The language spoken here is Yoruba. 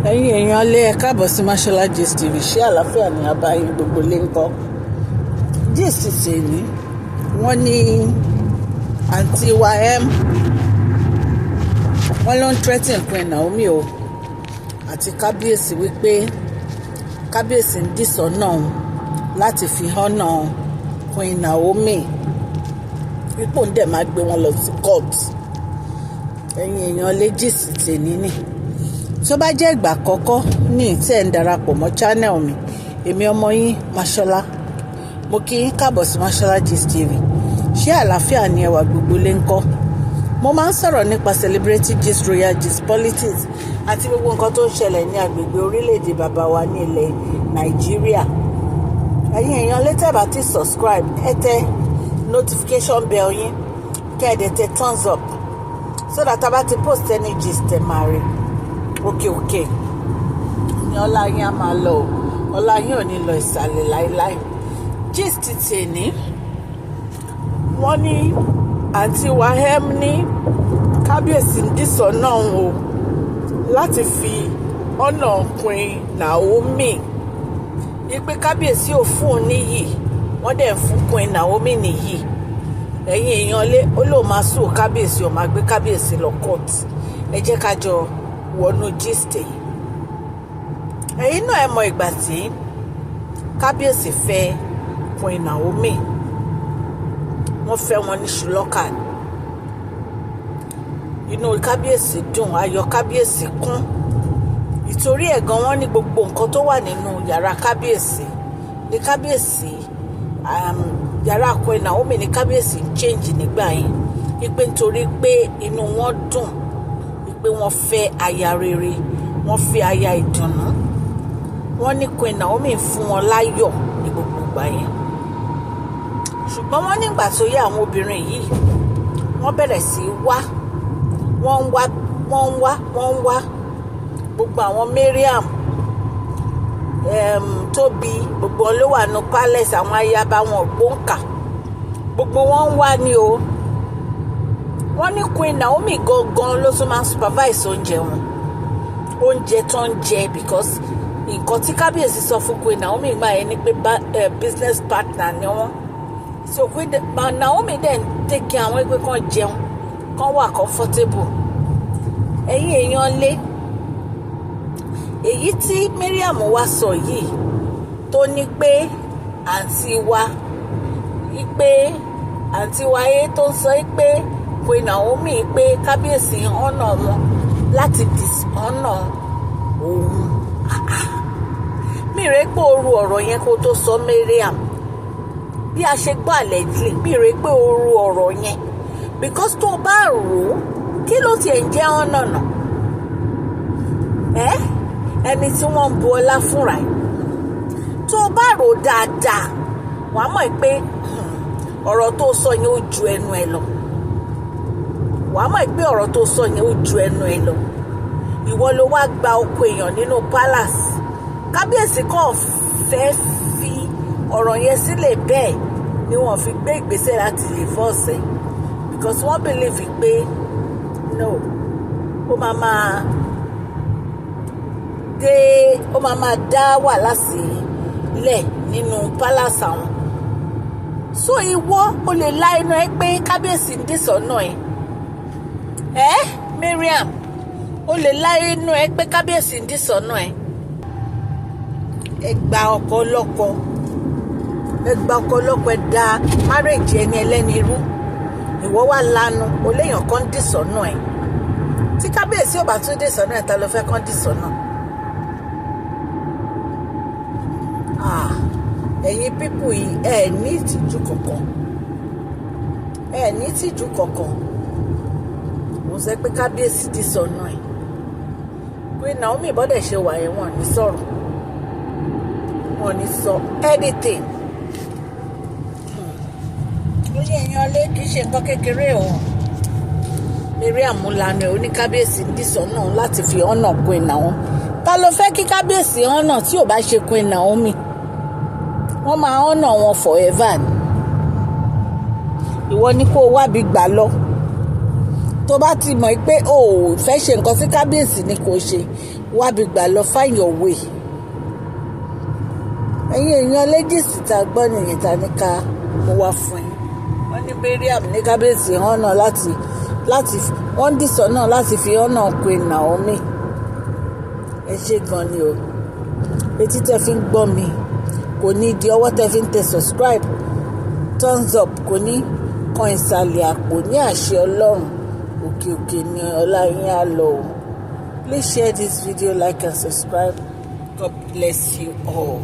Ẹ̀yin èèyàn lé, ẹ káàbọ̀ sí Mashola Gist TV. Ṣé àlàáfíà ní abáyé gbogbo lè ń kọ́? Gist tèmi, wọ́n ní àǹtí wa m, wọ́n ló ń threaten Queen Naomi o àti kábíyèsí wípé kábíyèsí ń dishonor òun láti fi honour Queen Naomi, wípé òun dẹ̀ máa gbé wọn lọ sí court. Ẹ̀yin èèyàn lé, gist tèmi nì. Tó bá jẹ́ ìgbà àkọ́kọ́ ní tí ẹ̀ ń darapọ̀ mọ́ channel mi, èmi ọmọ yín Mashola, mo kí yín káàbọ̀ sí Mashola Gist TV. Ṣé àlàáfíà ni ẹwà gbogbo lè ń kọ́? Mo máa ń sọ̀rọ̀ nípa celebrity gist, royal gist, politics àti gbogbo nǹkan tó ń ṣẹlẹ̀ ní agbègbè orílẹ̀-èdè bàbá wa ní ilẹ̀ Nàìjíríà. Ẹ̀yin èèyàn lè tẹ́ bá ti subscribe, ẹ tẹ notification bell yín, kẹ́ ẹ dẹ̀ tẹ thumbs up so that a bá ti post any gist, ẹ máa rí. Òkè òkè ní ọlá yín á máa lọ o, ọlá yín ò ní lọ ìsàlẹ̀ láéláé. Gist tèní, wọ́n ní àǹtí wahem ní kábíyèsí ń dishonor òun o láti fi honour Queen Naomi, wípé kábíyèsí ò fún un níyì, wọ́n dẹ̀ ń fún Queen Naomi níyì. Ẹ̀yin èèyàn lé, ó lóun máa sue kábíyèsí, ó máa gbé kábíyèsí lọ court. Ẹ jẹ́ ká jọ wọnú gist yìí. Ẹ̀yin náà, ẹ mọ ìgbà tí kábíyèsí fẹ́ Queen Naomi, wọ́n fẹ́ wọn ní ṣùlọ́kà. Inú kábíyèsí dùn, ayọ̀ kábíyèsí kún. Ìtorí ẹ̀ gan, wọ́n ní gbogbo nǹkan tó wà nínú yàrá kábíyèsí ní kábíyèsí, yàrá Queen Naomi ní kábíyèsí change nígbà yẹn, wípé nítorí pé inú wọn dùn wípé wọ́n fẹ́ aya rere, wọ́n fẹ́ aya ìdùnnú. Wọ́n ní Queen Naomi fún wọn láyọ̀ ní gbogbo ìgbà yẹn. Ṣùgbọ́n wọ́n nígbà tó yẹ, àwọn obìnrin yìí, wọ́n bẹ̀rẹ̀ sí í wá, wọ́n ń wá, wọ́n ń wá, wọ́n ń wá. Gbogbo àwọn Mariam, Tóbi, gbogbo wọn ló wà ní palace, àwọn ayaba wọn gbóǹkà, gbogbo wọn ń wá ní o. Wọ́n ní Queen Naomi gangan ló tún máa ń supervise oúnjẹ wọn, oúnjẹ tó ń jẹ, because nǹkan tí kábíyèsí sọ fún Queen Naomi gbà yẹn ni pé business partner ni wọ́n. So Queen Naomi dẹ̀ ń take care àwọn ẹgbẹ́ kan, jẹun kan, wà comfortable. Ẹ̀yin èèyàn lé, èyí tí Mariam wá sọ yìí, tó ní pé àǹtí wa, pé àǹtí wa yé tó ń sọ pé Queen Naomi, pé kábíyèsí honour wọn láti dishonour òun, mi rè pé o ru ọ̀rọ̀ yẹn kó tó sọ. Mariam, bí a ṣe gbọ́ allegedly, mi rè pé o ru ọ̀rọ̀ yẹn, because tó o bá rò ó, kí ló tiẹ̀ ń jẹ́ honour náà? Ẹ́ ẹni tí wọ́n ń bu ọlá fúnra ẹ̀, tó o bá rò ó dáadáa, wàá mọ̀ pé ọ̀rọ̀ tó sọ yẹn ó ju ẹnu ẹ lọ. Wàá mọ̀ pé ọ̀rọ̀ tó sọ yẹn ó ju ẹnu ẹ lọ. Ìwọ ló wá gba oko èèyàn nínú palace. Kábíyèsí kàn fẹ́ fi ọ̀rọ̀ yẹn sílẹ̀ bẹ́ẹ̀ ni wọ́n fi gbé ìgbésẹ̀ láti divorce ẹ̀, because wọ́n believe pé no, ó máa máa dé, ó máa máa dá wàhálà sílẹ̀ nínú palace àwọn. So ìwọ o lè la ẹnu ẹ pé kábíyèsí ń dishonour ẹ. Ẹ Mariam, o lè la ẹnu ẹ pé kábíyèsí ń dishonour ẹ. Ẹ gba ọkọ ọlọ́kọ, ẹ gba ọkọ ọlọ́kọ, ẹ da marriage ẹni ẹlẹ́ni irú. Ìwọ wá lanu o léèyàn kan dishonour ẹ. Tí kábíyèsí ò bá tún dishonour ẹ, ta ló fẹ́ kán dishonour? Ah, ẹ̀yin people yìí, ẹ ní ìtìjú kankan, ẹ ní ìtìjú kankan. Mo sọ pé kábíyèsí dishonour ẹ. Queen Naomi bọ́dẹ̀ ṣe wà yẹn, wọ́n ní sọ̀rọ̀, wọ́n ní sọ anything. Ó ní èèyàn lé, kì í ṣe nǹkan kékeré o. Mariam lanu ẹ̀, oníkábíyèsí dishonour láti fi honour Queen Naomi. Ta ló fẹ́ kí kábíyèsí honour tí ò bá ṣe Queen Naomi? Wọ́n máa honour wọn forever ni. Ìwọ ni kó o wábi gbà lọ. Tó bá ti mọ̀ pé o ò fẹ́ ṣe nǹkan tí kábíyèsí ni kò ṣe, wábi gbà lọ, find your way. Ẹ̀yin èèyàn, lẹ́gìsì tá a gbọ́ nìyẹn ta ní ká mo wá fún yín. Wọ́n ní Mariam ní kábíyèsí hànà láti wọ́n dìsọ̀ náà láti fi honour Queen Naomi. Ẹ ṣe gan ni o. Etí tẹ́ fi ń gbọ́ mi kò ní di, ọwọ́ tẹ́ fi ń tẹ subscribe, thumbs up kò ní kan ìsàlẹ̀ àpò ní àṣẹ Ọlọ́run. Òkè òkè ni ọlá yín á lọ o. Please share this video, like and subscribe. God bless you all.